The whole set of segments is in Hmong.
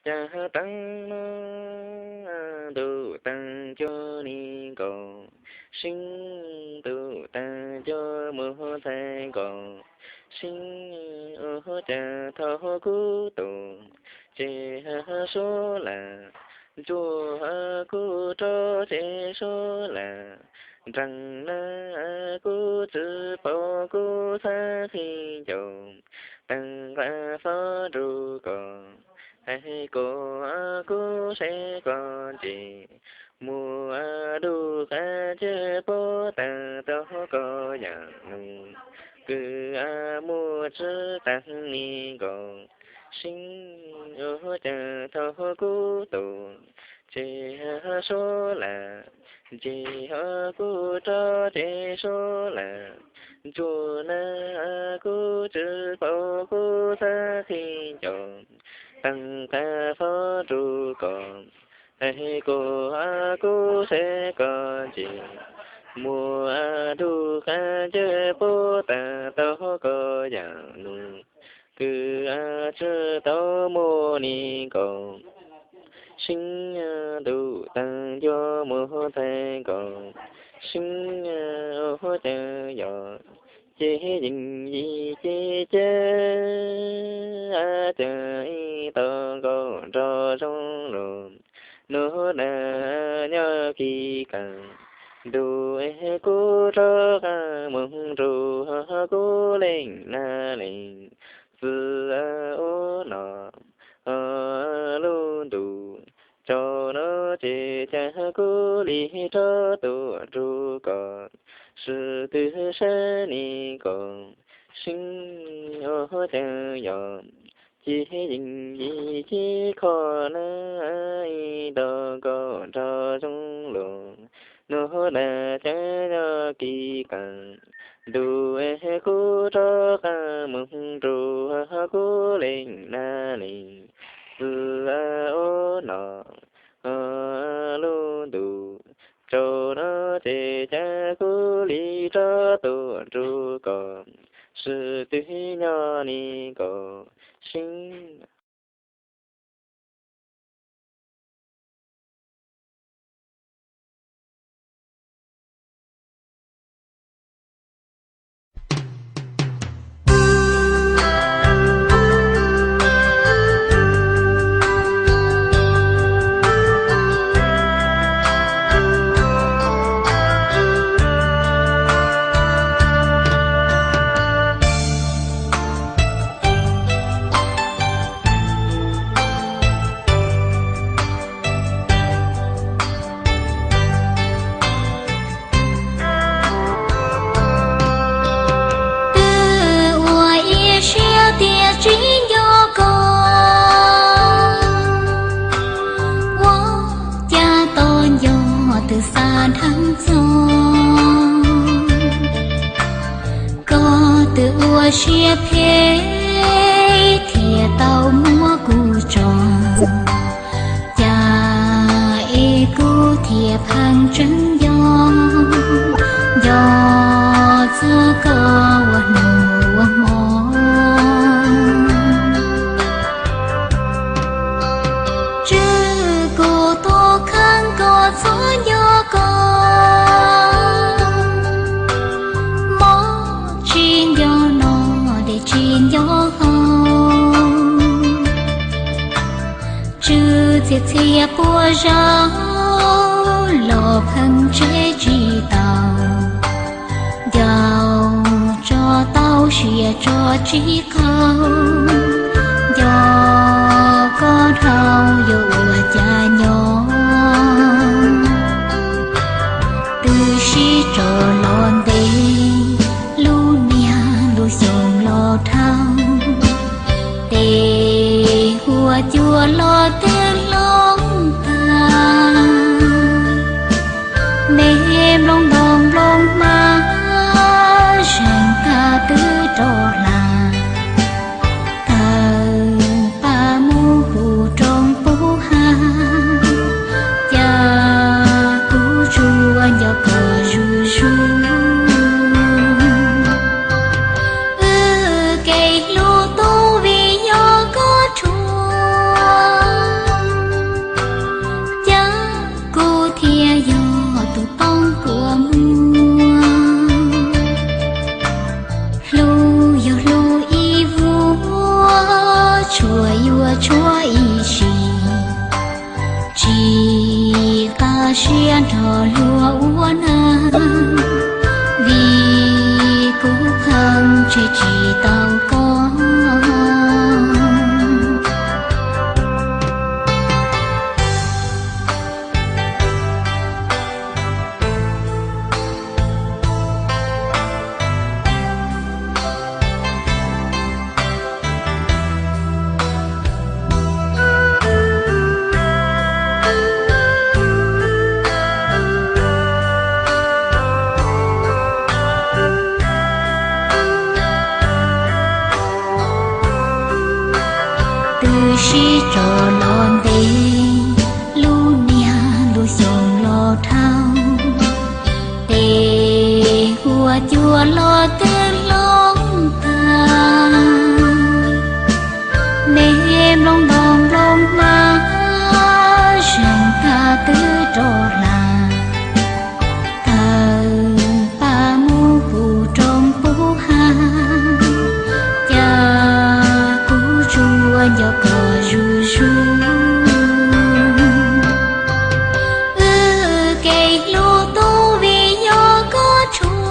Cas taag nub ntuj taag cua ni nkaus, sib ntuj taag cua mus ntxhais nkaus, sib ua cas thaum kuv tus tsev suab lawm, ntsuag kuj rov tsev suab lawm, nreeg na kuv tsi paub kuv xav qhib ncaus, teev qab fob nrug koj, es kuv kuv seb koj ntse, muaj dub qab ceg puab taag tau koj yaam nub, kws muaj tsi taag ni nkaus, sib ua cas thaum kuv tus tsev suab lawm, ntse kuj rov tsev suab lawm, ntsuag na kuv tsi paub kuv xav qhib ncaus, teev qab fob nrug koj, es kuv kuv seb koj ntse, muaj dub qab ceg puab taag tau koj yaam nub, kws tsi tau muaj ni nkaus, sib ntuj taag cua mus ntxhais nkaus, sib ua cas yog ces yeej yim ces ces, cas ib tau nkaus nrog zoo lug, nub na nyob kis kawm, ntuj es kuv rov qab moog nrug kuv leej nab leej txiv ua nom lub ntuj, tsaus no ces cas kuv li rov tuaj nrug koj, sib twg sab ni nkaus, sib ua cas yog ces yeej yim ces kho na ib tau nkaus nrog zoo lug, nub na cas nyob kis kawm, ntuj es kuv rov qab moog nrug kuv leej nab leej txiv ua nom lub ntuj, tsaus no ces cas kuv li rov tuaj nrug koj, sib twg nyob ni nkaus, sib Twb ua ib siab tias tsis nco koj, ua cas tos nco twb xa dheev txog. Koj twb ua siab phem thiaj tau muab kuv tso, cas es kuv thiaj pheej tseem nco, nco txog koj ua hnub ua hmo. Tswv kuv tus kheej koj txhob nco koj, mob tsis nco no dej tsis nco haus. Tswv txiav txhia puas zaub los pheej tseb tsis tau, nco tso tau siab tso tsis qaug, nco koj dhau yuav ua cas nco. Twb sib tso los ntev, lub niag lub xyoo los dhau, tes huab cua los twb hloov tag, me nplooj ntoo nplooj hmab zeeg tag twb rov hla. Tawm pab mus hu roob pub hav, cas kuv tsuas nco koj zuj zus. Wb kev hlub tu vim yog koj rhuav, Sib tso los ntev, lub niag lub xyoo los dhau, tes ua cua los twb hloov tag, me nplooj ntoos nplooj hmab zoo tag twb rov hla. Tawm paj mus puv roob puv hav, cas kuv tsuas nco koj zuj zus. Wb kev hlub tub vim yog koj tshuaj,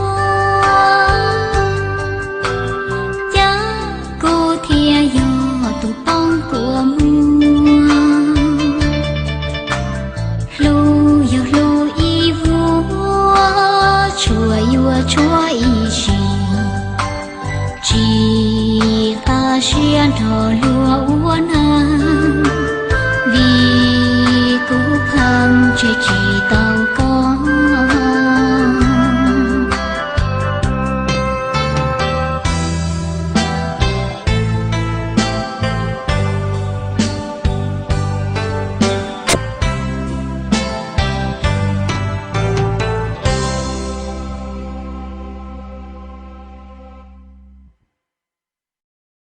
cas kuv thiaj yog tus poob kua muag. Hlub yog hlub ib vuag, tshuav yuav tshuav ib sim, tsis qab siab nrog luag